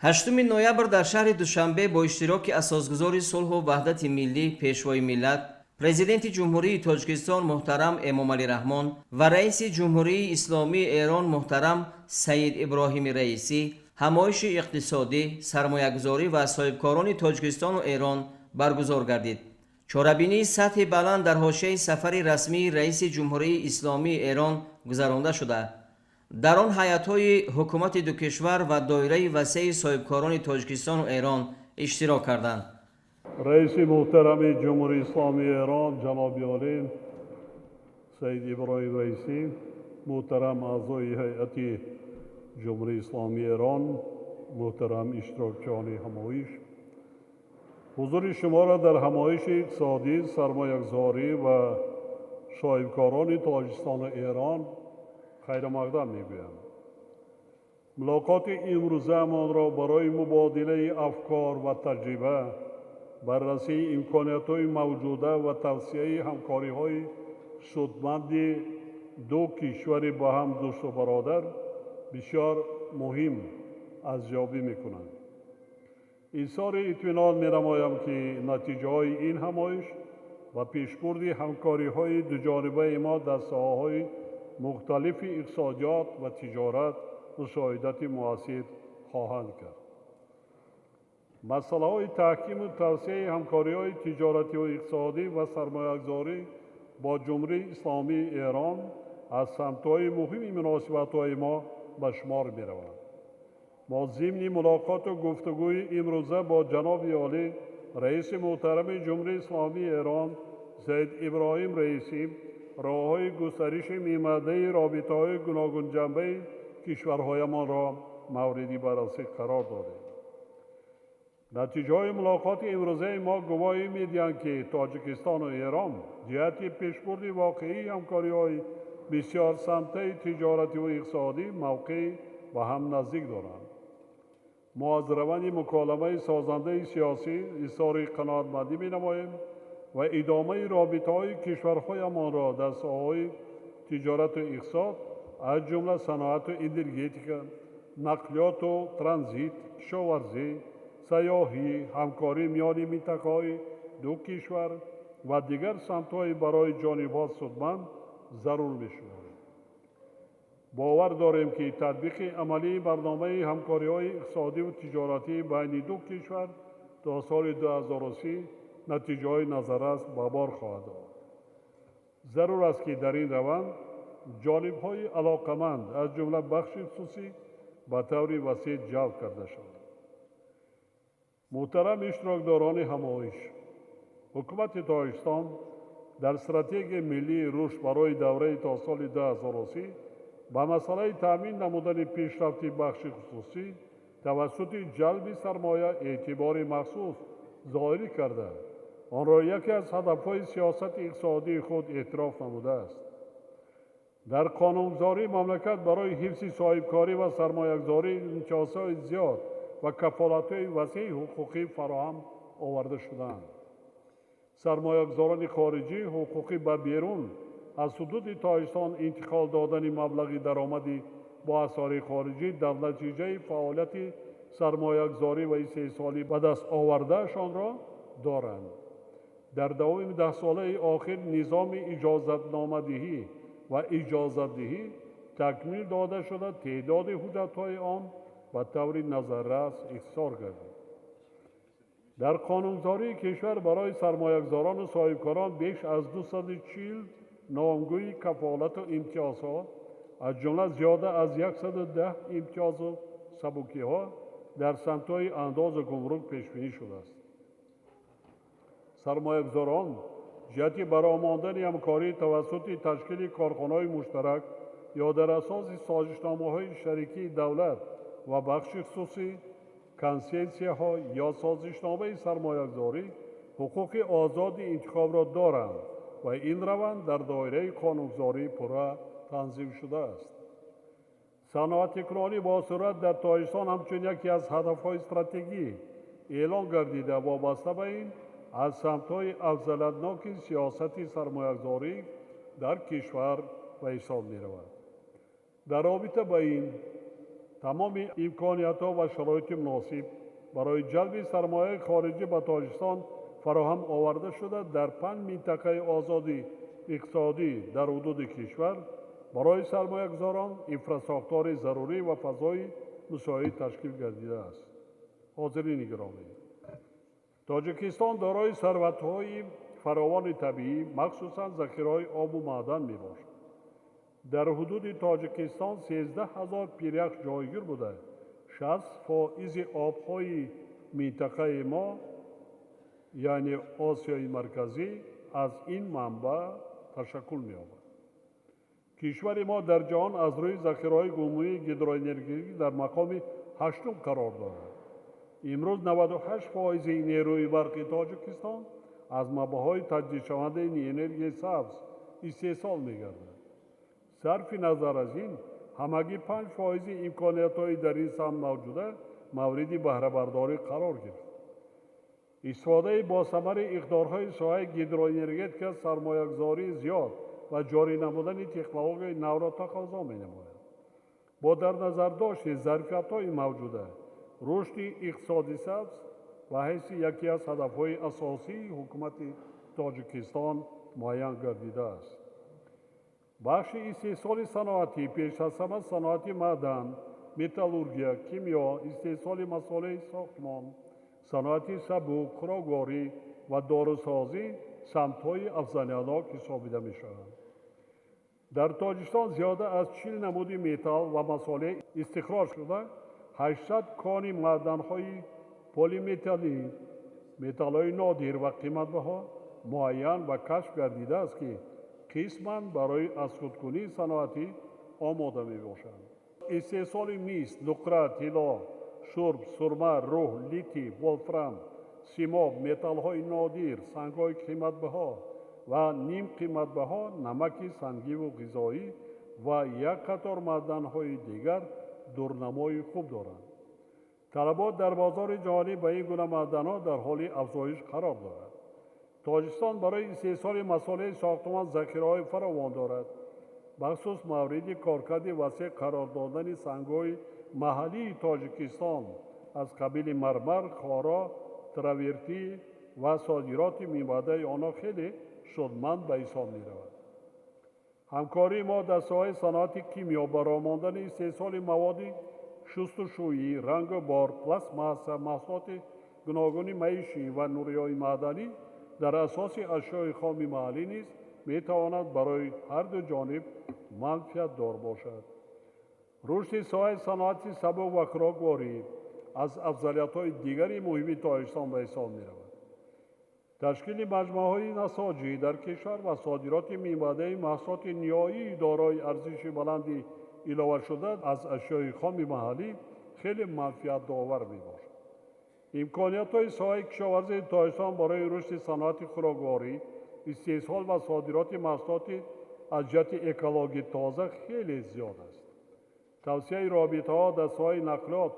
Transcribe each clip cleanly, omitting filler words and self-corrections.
8 ноябр дар шаҳри Душанбе бо иштироки асосгузори сулҳу ваҳдати миллӣ, Пешвои миллат, Президенти Ҷумҳурии Тоҷикистон муҳтарам Эмомалӣ Раҳмон ва Раиси Ҷумҳурии Исломии Эрон муҳтарам Сайид Иброҳими Раисӣ ҳамоиши иқтисодӣ, сармоягузорӣ ва соҳибкорони Тоҷикистону Эрон баргузор гардид. Чорабинии сатҳи баланд дар ҳошияи сафари расмии Раиси Ҷумҳурии Исломии Эрон гузаронда шуда, дар он ҳайатҳои ҳукумати ду кишвар ва доираи васеи соҳибкорони Тоҷикистону Эрон иштирок карданд. Раиси муҳтарами Ҷумҳурии Исломии Эрон ҷаноби олӣ Сайид Иброҳим Раисӣ, муҳтарам аъзои ҳайати Ҷумҳурии Исломии Эрон, муҳтарам иштирокчиёни ҳамоиш, ҳузури шуморо дар ҳамоиши иқтисодӣ, сармоягузорӣ ва соҳибкорони Тоҷикистону Эрон хайрамақдам мегӯям. Мулоқоти имрӯзаамонро барои мубодилаи афкор ва таҷриба, баррасии имкониятҳои мавҷуда ва тавсияи ҳамкориҳои судманди ду кишвари ба ҳам дӯсту бародар бисёр муҳим арзёбӣ мекунанд. Изҳори итминон менамоям, ки натиҷаҳои ин ҳамоиш ва пешбурди ҳамкориҳои дуҷонибаи мо дар соҳаҳои мухталифи иқтисодиёт ва тиҷорат мусоидати муассир хоҳанд кард. Масъалаҳои таҳкиму тавсияи ҳамкориҳои тиҷоративу иқтисодӣ ва сармоягузорӣ бо Ҷумҳурии Исломии Эрон аз самтҳои муҳими муносибатҳои мо ба шумор мераванд. Мо зимни мулоқоту гуфтугӯи имрӯза бо ҷаноби олӣ Раиси муҳтарами Ҷумҳурии Исломии Эрон Сайид Иброҳим Раисӣ роҳҳои густариши мемаъдаи робитаҳои гуногунҷанбаи кишварҳоямонро мавриди баррасӣ қарор додем. Натиҷаҳои мулоқоти имрӯзаи мо гувоҳӣ медиҳанд, ки Тоҷикистону Эрон ҷиҳати пешбурди воқеии ҳамкориҳои бисёрсамтаи тиҷоративу иқтисодӣ мавқеи ба ҳам наздик доранд. Мо аз раванди муколамаи созандаи сиёсӣ изҳори қаноатмандӣ менамоем ва идомаи робитаҳои кишварҳоямонро дар соҳаҳои тиҷорату иқтисод, аз ҷумла саноату энергетика, нақлиёту транзит, кишоварзӣ, сайёҳӣ, ҳамкорӣ миёни минтақаҳои ду кишвар ва дигар самтҳои барои ҷонибҳо судманд зарур мешуморем. Бовар дорем, ки татбиқи амалии барномаи ҳамкориҳои иқтисодиву тиҷоратӣ байни ду кишвар то соли 2030 натиҷаҳои назаррас ба бор хоҳад овард. Зарур аст, ки дар ин раванд ҷонибҳои алоқаманд, аз ҷумла бахши хусусӣ, ба таври васеъ ҷалб карда шаванд. Муҳтарам иштирокдорони ҳамоиш, ҳукумати Тоҷикистон дар стратегияи миллии рушд барои давраи то соли 2030 ба масъалаи таъмин намудани пешрафти бахши хусусӣ тавассути ҷалби сармоя эътибори махсус зоҳирӣ карда, онро яке аз ҳадафҳои сиёсати иқтисодии худ эътироф намудааст. Дар қонунгузории мамлакат барои ҳифзи соҳибкорӣ ва сармоягузорӣ имтиёзҳои зиёд ва кафолатҳои васеи ҳуқуқӣ фароҳам оварда шудаанд. Сармоягузорони хориҷӣ ҳуқуқӣ ба берун аз ҳудуди Тоҷикистон интиқол додани маблағи даромадӣ бо асъори хориҷӣ дар натиҷаи фаъолияти сармоягузорӣ ва истеҳсолӣ ба даст овардаашонро доранд. Дар давоми даҳсолаи охир низоми иҷозатномадиҳӣ ва иҷозатдиҳӣ такмил дода шуда, теъдоди ҳуҷҷатҳои он ба таври назаррас ихтисор гардид. Дар қонунгузории кишвар барои сармоягузорону соҳибкорон беш аз 240 номгӯи кафолату имтиёзҳо, аз ҷумла зиёда аз 110 имтиёзу сабукиҳо дар самтҳои андозу гумрук пешбинӣ шудааст. Сармоягузорон ҷиҳати баромондани ҳамкорӣ тавассути ташкили корхонаҳои муштарак ё дар асоси созишномаҳои шарикии давлат ва бахши хусусӣ, консессияҳо ё созишномаи сармоягузорӣ ҳуқуқи озоди интихобро доранд ва ин раванд дар доираи қонунгузорӣ пурра танзим шудааст. Саноатикунонӣ бо суръат дар Тоҷикистон ҳамчун яке аз ҳадафҳои стратегӣ эълон гардида, вобаста ба ин аз самтҳои афзалиятноки сиёсати сармоягузорӣ дар кишвар ба ҳисоб меравад. Дар робита ба ин Тамоми имкониятҳо ва шароити муносиб барои ҷалби сармояи хориҷӣ ба Тоҷикистон фароҳам оварда шуда, дар 5 минтақаи озоди иқтисодӣ дар ҳудуди кишвар барои сармоягузорон инфрасохтори зарурӣ ва фазои мусоид ташкил гардидааст. Ҳозирини гиромӣ, Тоҷикистон дорои сарватҳои фаровони табиӣ, махсусан захираҳои обу маъдан мебошад. Дар ҳудуди Тоҷикистон 13 000 пирях ҷойгир буда, 60% обҳои минтақаи мо, яъне Осиёи Марказӣ, аз ин манбаъ ташаккул меёбад. Кишвари мо дар ҷаҳон аз рӯи захираҳои умумии гидроэнергетикӣ дар мақоми 8-ум қарор дорад. Имрӯз 98% нерӯи барқи Тоҷикистон аз манбаъҳои таҷдидшавандаи энергияи сабз истеҳсол мегардад. Сарфи назар аз ин, ҳамагӣ 5% имкониятҳои дар ин самт мавҷуда мавриди баҳрабардорӣ қарор гирифт. Истифодаи босамари иқдорҳои соҳаи гидроэнергетика сармоягузории зиёд ва ҷорӣ намудани технологияи навро тақозо менамояд. Бо дар назардошти зарфиятҳои мавҷуда, рушди иқтисоди сабз ба ҳайси яке аз ҳадафҳои асосии ҳукумати Тоҷикистон муайян гардидааст. Бахши истеҳсоли саноатӣ, пеш аз ҳама саноати маъдан, металлургия, кимиё, истеҳсоли масолеҳи сохтмон, саноати сабук, хӯрокворӣ ва дорусозӣ самтҳои афзалиятнок ҳисобида мешаванд. Дар Тоҷикистон зиёда аз 40 намуди металл ва масолеҳ истихроҷ шуда, 800 кони маъданҳои полиметаллӣ, металлҳои нодир ва қиматбаҳо муайян ва кашф гардидааст, ки қисман барои азхудкунии саноатӣ омода мебошанд. Истеҳсоли мис, нуқра, тилло, шурб, сурма, рӯҳ, литий, волфрам, симоб, металлҳои нодир, сангҳои қиматбаҳо ва нимқиматбаҳо, намаки сангиву ғизоӣ ва як қатор маъданҳои дигар дурнамои хуб доранд. Талабот дар бозори ҷаҳонӣ ба ин гуна маъданҳо дар ҳоли афзоиш қарор дорад. Тоҷикистон барои истеҳсоли масолеҳи сохтмон захираҳои фаровон дорад. Бахусус мавриди коркарди васеъ қарор додани сангҳои маҳаллии Тоҷикистон аз қабили мармар, хоро, травертӣ ва содироти минбаъдаи онҳо хеле судманд ба ҳисоб меравад. Ҳамкории мо дар соҳаи саноати кимиё ба роҳ мондани истеҳсоли маводи шустушӯӣ, рангу бор, пластмасса, маҳсулоти гуногуни маишӣ ва нуриҳои маъданӣ дар асоси ашёи хоми маҳаллӣ низ метавонад барои ҳар ду ҷониб манфиатдор бошад. Рушди соҳаи саноати сабук ва хӯрокворӣ аз афзалиятҳои дигари муҳими Тоҷикистон ба ҳисоб меравад. Ташкили маҷмӯаҳои насоҷӣ дар кишвар ва содироти минбаъдаи маҳсулоти ниҳоии дорои арзиши баланди иловашуда аз ашёи хоми маҳаллӣ хеле манфиатдовар мебошад. Имкониятҳои соҳаи кишоварзии Тоҷикистон барои рушди саноати хӯрокворӣ, истеҳсол ва содироти маҳсулоти аз ҷиҳати экологӣ тоза хеле зиёд аст. Тавсияи робитаҳо дар соҳаи нақлиёт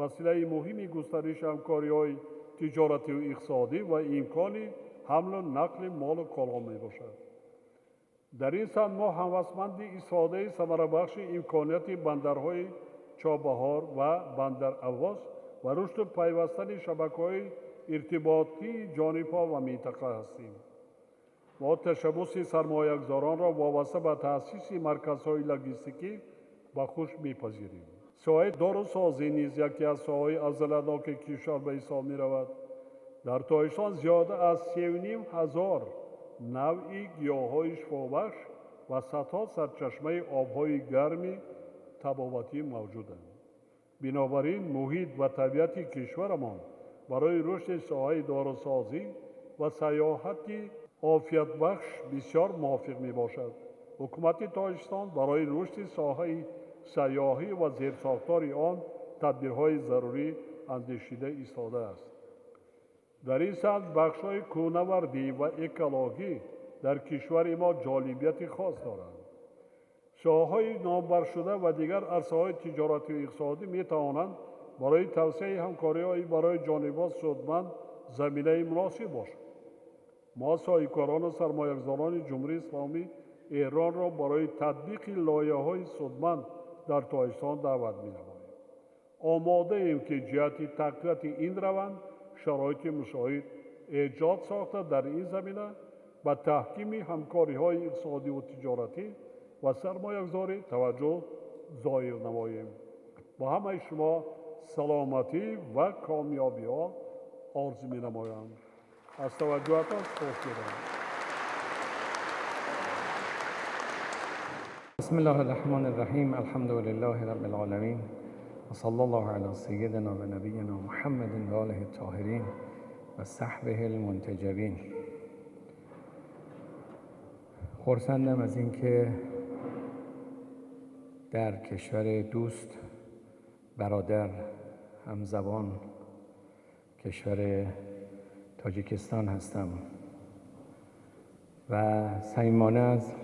василаи муҳими густариши ҳамкориҳои тиҷоративу иқтисодӣ ва имкони ҳамлу нақли молу коло мебошад. Дар ин самт мо ҳавасманди истифодаи самарабахши имконияти бандарҳои Чобаҳор ва Бандар-Аббос ва рушду пайвастани шабакаҳои иртиботии ҷонибҳо ва минтақа ҳастем. Мо ташаббуси сармоягузоронро вобаста ба таъсиси марказҳои логистикӣ ба хуш мепазирем. Соҳаи дорусозӣ низ яке аз соҳаҳои афзалиятноки кишвар ба ҳисоб меравад. Дар Тоҷикистон зиёда аз 3 500 навъи гиёҳҳои шифобахш ва садҳо сарчашмаи обҳои гарми табобатӣ мавҷуданд. Бинобар ин муҳит ва табиати кишварамон барои рушди соҳаи дорусозӣ ва сайёҳати офиятбахш бисёр мувофиқ мебошад. Ҳукумати Тоҷикистон барои рушди соҳаи сайёҳӣ ва зерсохтори он тадбирҳои зарурӣ андешида истодааст. Дар ин самт бахшҳои кӯҳнавардӣ ва экологӣ дар кишвари мо ҷолибияти хос доранд. Соҳаҳои номбаршуда ва дигар арсаҳои тиҷоративу иқтисодӣ метавонанд барои тавсеаи ҳамкориҳои барои ҷонибҳо судманд заминаи муносиб бошанд. Мо соҳибкорону сармоягузорони Ҷумҳурии Исломии Эронро барои татбиқи лоиҳаҳои судманд дар Тоҷикистон даъват менамоем. Омодаем, ки ҷиҳати тақвияти ин раванд шароити мусоид эҷод сохта, дар ин замина ба таҳкими ҳамкориҳои иқтисодиву тиҷоратӣ ва сармоягузорӣ таваҷҷӯҳ зоҳир намоем. Ба ҳамаи шумо саломатӣ ва комёбиҳо орзу менамоям. Аз таваҷҷӯҳатон сипос дорам. بسم الله الرحمن الرحیم. الحمد لله رب العالمین و صلی الله علی سیدنا و نبینا محمد و آله الطاهرین و صحبه المنتجبین. خرسندم از اینکه در کشور دوست، برادر، همزبان، کشور تاجیکستان هستم و صمیمانه از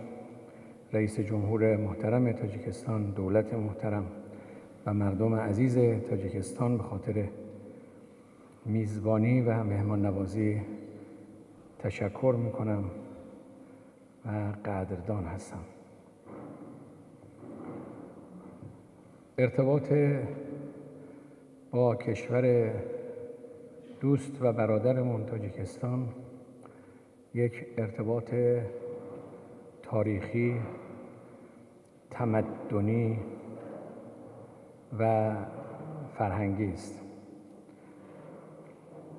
رئیس جمهور محترم تاجیکستان، دولت محترم و مردم عزیز تاجیکستان به خاطر میزبانی و مهمان نوازی تشکر میکنم و قدردان هستم. ارتباط با کشور دوست و برادرمون تاجیکستان یک ارتباط تاریخی، تمدنی و فرهنگی است.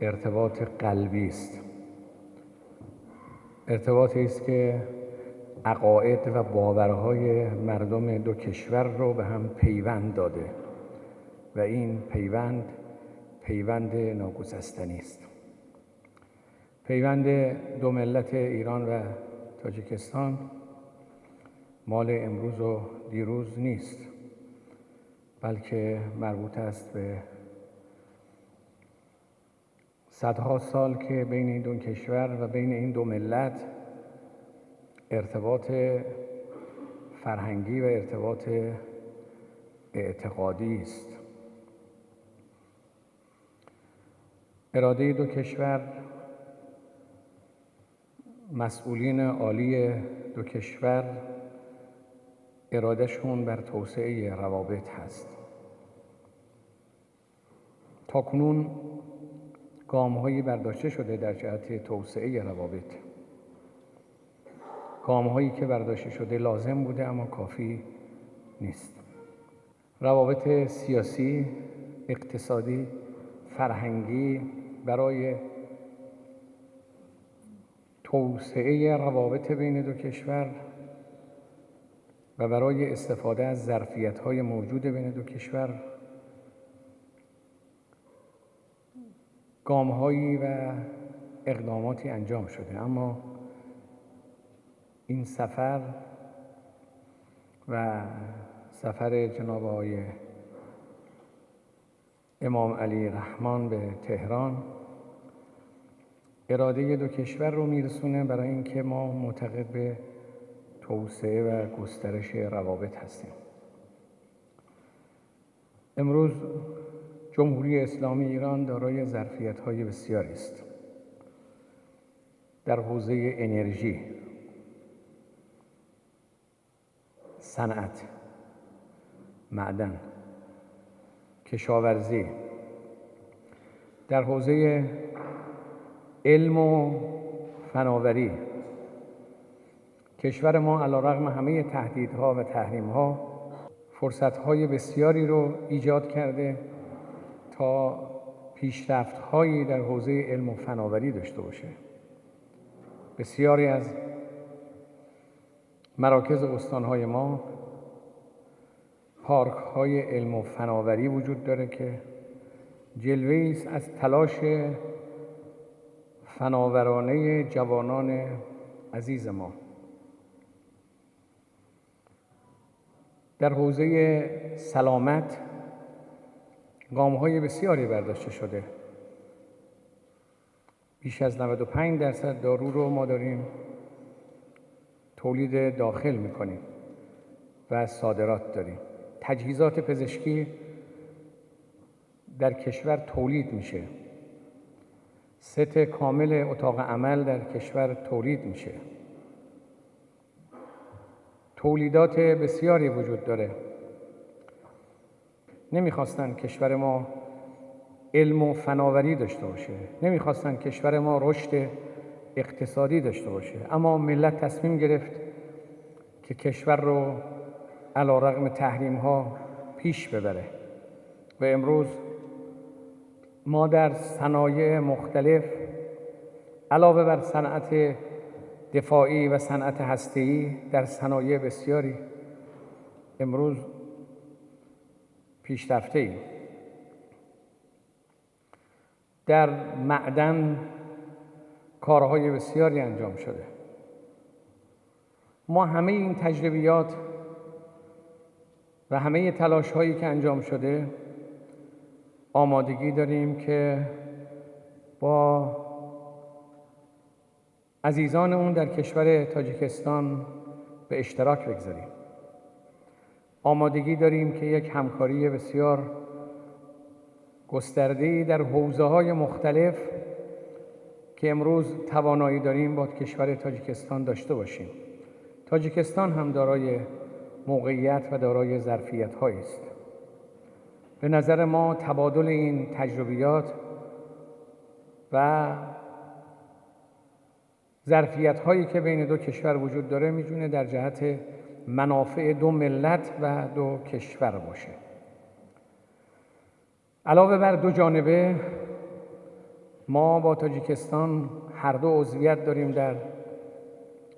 ارتباط قلبی است. ارتباطی است که عقاید و باورهای مردم دو کشور رو به هم پیوند داده و این پیوند، پیوند ناگسستنی است. پیوند دو ملت ایران و تاجیکستان مال امروز و دیروز نیست، بلکه مربوط است به صدها سال که بین این دو کشور و بین این دو ملت ارتباط فرهنگی و ارتباط اعتقادی است. اراده دو کشور، مسئولین عالی دو کشور ارادهشون بر توسعه روابط هست. تاکنون گام‌هایی برداشته شده در جهت توسعه روابط. گام‌هایی که برداشته شده لازم بوده اما کافی نیست. روابط سیاسی، اقتصادی، فرهنگی برای توسعه روابط بین دو کشور و برای استفاده از ظرفیت‌های موجود بین دو کشور گام‌هایی و اقداماتی انجام شده، اما این سفر و سفر جناب آقای امام علی رحمان به تهران اراده دو کشور رو میرسونه برای اینکه ما معتقد به توسعه و گسترش روابط هستیم. امروز جمهوری اسلامی ایران دارای ظرفیت‌های بسیاری است در حوزه انرژی، صنعت، معدن، کشاورزی، در حوزه علم و فناوری. کشور ما علیرغم همه تهدیدها و تحریم‌ها فرصت‌های بسیاری رو ایجاد کرده تا پیشرفت‌هایی در حوزه علم و فناوری داشته باشه. بسیاری از مراکز استان‌های ما پارک‌های علم و فناوری وجود داره که جلوه‌ای است از تلاش فناورانه جوانان عزیز ما. در حوزه سلامت گام‌های بسیاری برداشته شده. بیش از 95% دارو رو ما داریم تولید داخل می‌کنیم و صادرات داریم. تجهیزات پزشکی در کشور تولید میشه. ست کامل اتاق عمل در کشور تولید میشه. تولیدات بسیاری وجود داره. نمیخواستن کشور ما علم و فناوری داشته باشه، نمیخواستن کشور ما رشد اقتصادی داشته باشه، اما ملت تصمیم گرفت که کشور رو علیرغم تحریم ها پیش ببره و امروز ما در صنایع مختلف علاوه بر صنعت دفاعی و صنعت هسته‌ای در صنایع بسیاری امروز پیشرفته‌ایم. در معدن کارهای بسیاری انجام شده. ما همه این تجربیات و همه تلاش‌هایی که انجام شده آمادگی داریم که با عزیزان اون در کشور تاجیکستان به اشتراک بگذاریم. آمادگی داریم که یک همکاری بسیار گسترده‌ای در حوزه‌های مختلف که امروز توانایی داریم با کشور تاجیکستان داشته باشیم. تاجیکستان هم دارای موقعیت و دارای ظرفیت‌هایی است. به نظر ما تبادل این تجربیات و ظرفیت‌هایی که بین دو کشور وجود داره می‌تونه در جهت منافع دو ملت و دو کشور باشه. علاوه بر دو جانبه ما با تاجیکستان هر دو عضویت داریم در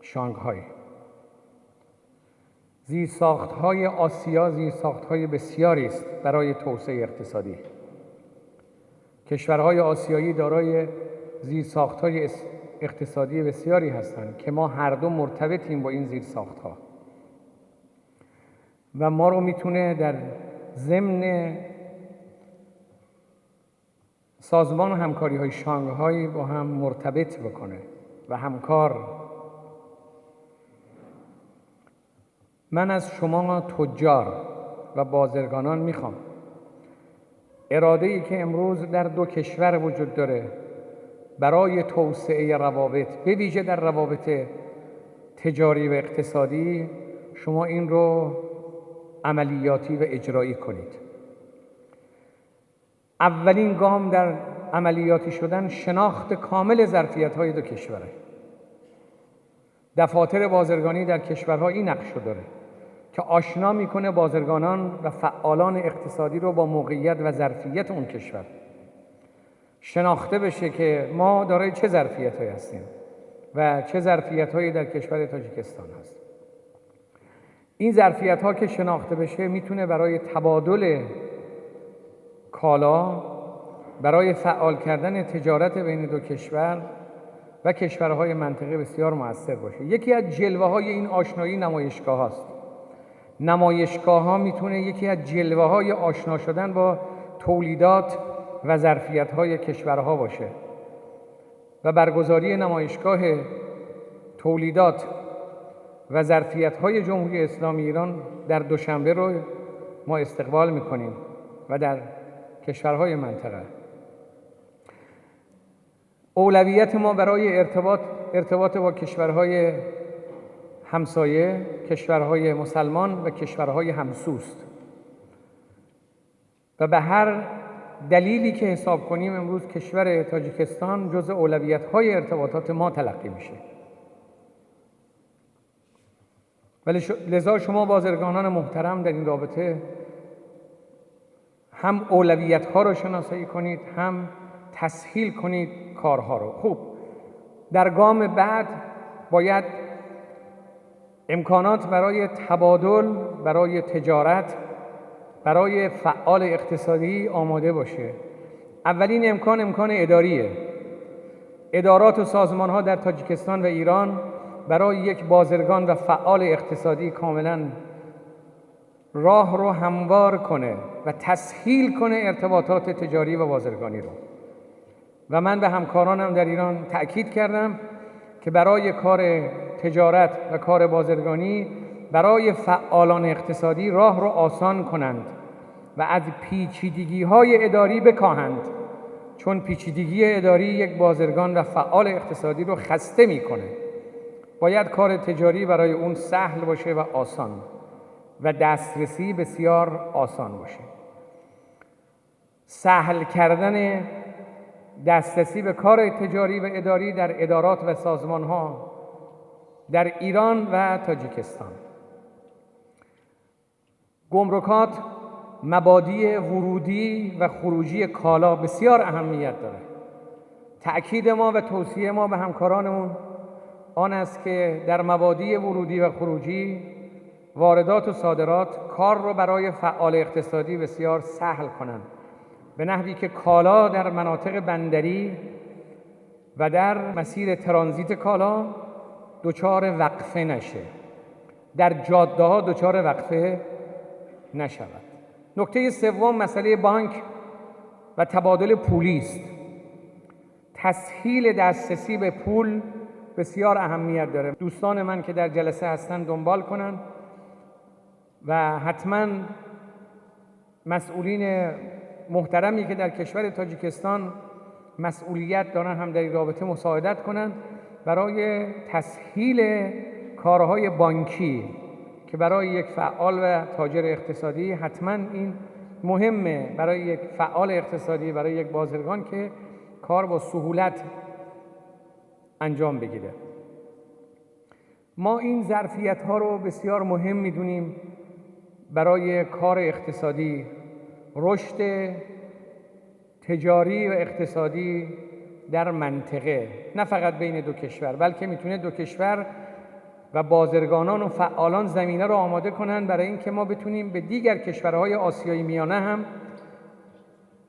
شانگهای. زیرساخت‌های آسیا زیرساخت‌های بسیاری است برای توسعه اقتصادی. کشورهای آسیایی دارای زیرساخت‌های اقتصادی بسیاری هستند که ما هر دو مرتبطیم با این زیرساخت‌ها و ما رو میتونه در ضمن سازمان همکاری‌های شانگهای با هم مرتبط بکنه و همکار. من از شما تجار و بازرگانان میخوام اراده‌ای که امروز در دو کشور وجود داره برای توسعه روابط، به ویژه در روابط تجاری و اقتصادی، شما این رو عملیاتی و اجرایی کنید. اولین گام در عملیاتی شدن شناخت کامل ظرفیت‌های دو کشوره. دفاتر بازرگانی در کشورها این نقش رو داره که آشنا میکنه بازرگانان و فعالان اقتصادی رو با موقعیت و ظرفیت اون کشور. شناخته بشه که ما دارای چه ظرفیت‌هایی هستیم و چه ظرفیت‌هایی در کشور تاجیکستان هست. این ظرفیت‌ها که شناخته بشه میتونه برای تبادل کالا، برای فعال کردن تجارت بین دو کشور و کشورهای منطقه بسیار مؤثر باشه. یکی از جلوه‌های این آشنایی نمایشگاه هاست. نمایشگاه ها میتونه یکی از جلوه‌های آشنا شدن با تولیدات و ظرفیت‌های کشورها باشه و برگزاری نمایشگاه تولیدات و ظرفیت‌های جمهوری اسلامی ایران در دوشنبه رو ما استقبال می‌کنیم و در کشورهای منطقه. اولویت ما برای ارتباط با کشورهای همسایه، کشورهای مسلمان و کشورهای همسوست و به هر دلیلی که حساب کنیم امروز کشور تاجیکستان جزء اولویت‌های ارتباطات ما تلقی میشه. ولی لذا شما بازرگانان محترم در این رابطه هم اولویت‌ها رو شناسایی کنید، هم تسهیل کنید کارها رو. خوب، در گام بعد باید امکانات برای تبادل، برای تجارت، برای فعال اقتصادی آماده باشه. اولین امکان، امکان اداریه. ادارات و سازمان‌ها در تاجیکستان و ایران برای یک بازرگان و فعال اقتصادی کاملاً راه رو هموار کنه و تسهیل کنه ارتباطات تجاری و بازرگانی رو. و من به همکارانم در ایران تأکید کردم که برای کار تجارت و کار بازرگانی برای فعالان اقتصادی راه رو آسان کنند و از پیچیدگی‌های اداری بکاهند، چون پیچیدگی اداری یک بازرگان و فعال اقتصادی رو خسته می‌کنه. باید کار تجاری برای اون سهل باشه و آسان و دسترسی بسیار آسان باشه. سهل کردن دسترسی به کار تجاری و اداری در ادارات و سازمان‌ها در ایران و تاجیکستان. گمرکات، مبادی ورودی و خروجی کالا بسیار اهمیت داره. تأکید ما و توصیه ما به همکارانمون آن است که در مبادی ورودی و خروجی، واردات و صادرات، کار رو برای فعال اقتصادی بسیار سهل کنند، به نحوی که کالا در مناطق بندری و در مسیر ترانزیت کالا دچار وقفه نشه، در جاده‌ها دچار وقفه نشود. نکته سوم مسئله بانک و تبادل پولی است. تسهیل دسترسی به پول بسیار اهمیت داره. دوستان من که در جلسه هستن دنبال کنن و حتما مسئولین محترمی که در کشور تاجیکستان مسئولیت دارن هم در این رابطه مساعدت کنن برای تسهیل کارهای بانکی که برای یک فعال و تاجر اقتصادی حتما این مهمه، برای یک فعال اقتصادی، برای یک بازرگان که کار با سهولت انجام بگیره. ما این ظرفیت ها رو بسیار مهم میدونیم برای کار اقتصادی، رشد تجاری و اقتصادی در منطقه، نه فقط بین دو کشور، بلکه میتونه دو کشور و بازرگانان و فعالان زمینه رو آماده کنن برای اینکه ما بتونیم به دیگر کشورهای آسیای میانه هم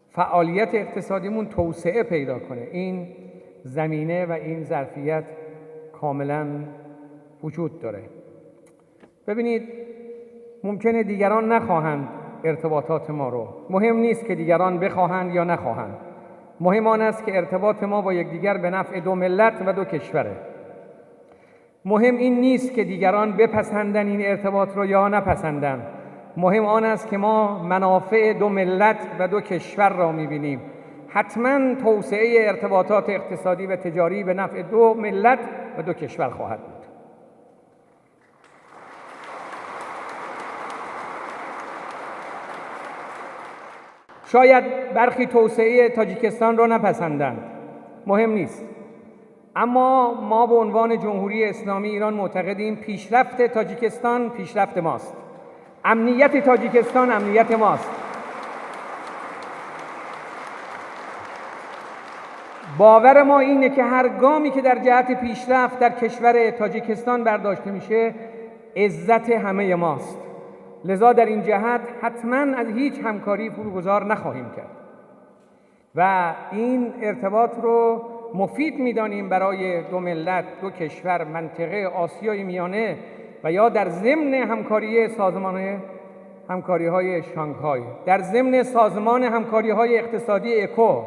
فعالیت اقتصادیمون توسعه پیدا کنه. این زمینه و این ظرفیت کاملا وجود داره. ببینید، ممکنه دیگران نخواهند ارتباطات ما رو، مهم نیست که دیگران بخواهند یا نخواهند، مهم آن است که ارتباط ما با یکدیگر به نفع دو ملت و دو کشوره. مهم این نیست که دیگران بپسندن این ارتباط رو یا نپسندن، مهم آن است که ما منافع دو ملت و دو کشور را می‌بینیم. حتماً توسعه ارتباطات اقتصادی و تجاری به نفع دو ملت و دو کشور خواهد بود. شاید برخی توسعه تاجیکستان را نپسندند، مهم نیست، اما ما به عنوان جمهوری اسلامی ایران معتقدیم پیشرفت تاجیکستان پیشرفت ماست، امنیت تاجیکستان امنیت ماست. باور ما اینه که هر گامی که در جهت پیشرفت در کشور تاجیکستان برداشته میشه عزت همه ماست. لذا در این جهت حتما از هیچ همکاری فروگذار نخواهیم کرد و این ارتباط رو مفید می‌دانیم برای دو ملت، دو کشور، منطقه آسیای میانه و یا در ضمن همکاری سازمان همکاری‌های شانگهای، در ضمن سازمان همکاری‌های اقتصادی اکو.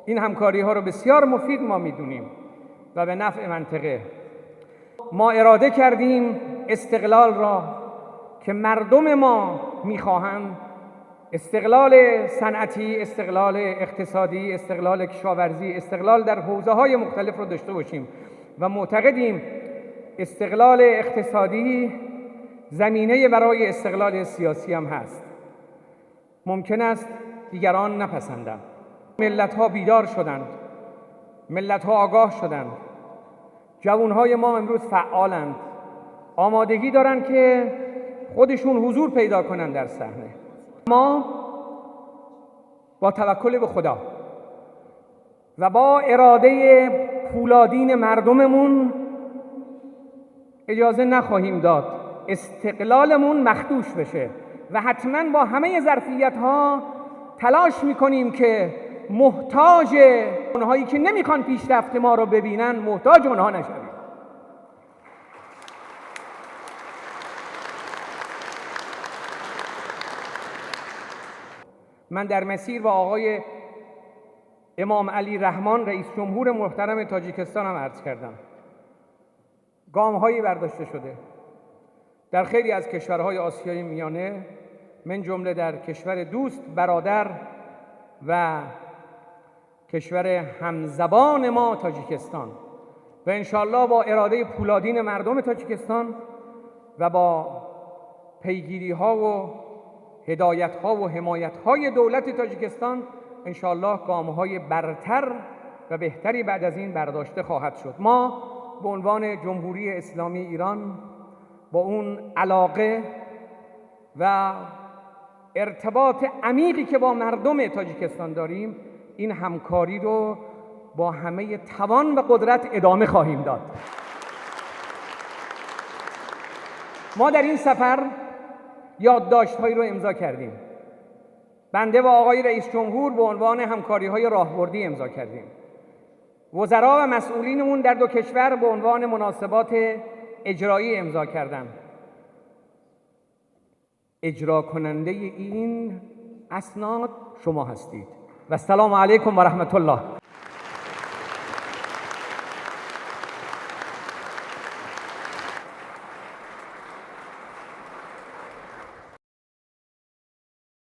این همکاری‌ها رو بسیار مفید ما می‌دونیم و به نفع منطقه. ما اراده کردیم استقلال را که مردم ما می‌خواهند، استقلال صنعتی، استقلال اقتصادی، استقلال کشاورزی، استقلال در حوزه‌های مختلف رو داشته باشیم و معتقدیم استقلال اقتصادی زمینه برای استقلال سیاسی هم هست. ممکن است دیگران نپسندند. ملت‌ها بیدار شدند، ملت‌ها آگاه شدند، جوان‌های ما امروز فعالند، آمادگی دارند که خودشون حضور پیدا کنند در صحنه. ما با توکل به خدا و با اراده پولادین مردممون اجازه نخواهیم داد استقلالمون مخدوش بشه و حتما با همه ظرفیت‌ها تلاش می‌کنیم که محتاج اونهایی که نمی‌خوان پیشرفت ما رو ببینن، محتاج اونها نشویم. من در مسیر با آقای امام علی رحمان رئیس جمهور محترم تاجیکستان هم عرض کردم، گام‌هایی برداشته شده در خیلی از کشورهای آسیای میانه، من جمله در کشور دوست، برادر و کشور همزبان ما تاجیکستان، و انشالله با اراده پولادین مردم تاجیکستان و با پیگیری‌ها و هدایت‌ها و حمایت‌های دولت تاجیکستان انشاءالله گام‌های برتر و بهتری بعد از این برداشته خواهد شد. ما به عنوان جمهوری اسلامی ایران با اون علاقه و ارتباط عمیقی که با مردم تاجیکستان داریم این همکاری رو با همه توان و قدرت ادامه خواهیم داد. ما در این سفر یادداشت‌هایی رو امضا کردیم. بنده و آقای رئیس جمهور به عنوان همکاری‌های راهبردی امضا کردیم. وزرا و مسئولینمون در دو کشور به عنوان مناسبات اجرایی امضا کردند. اجرا کننده این اسناد شما هستید. و السلام علیکم و رحمت الله.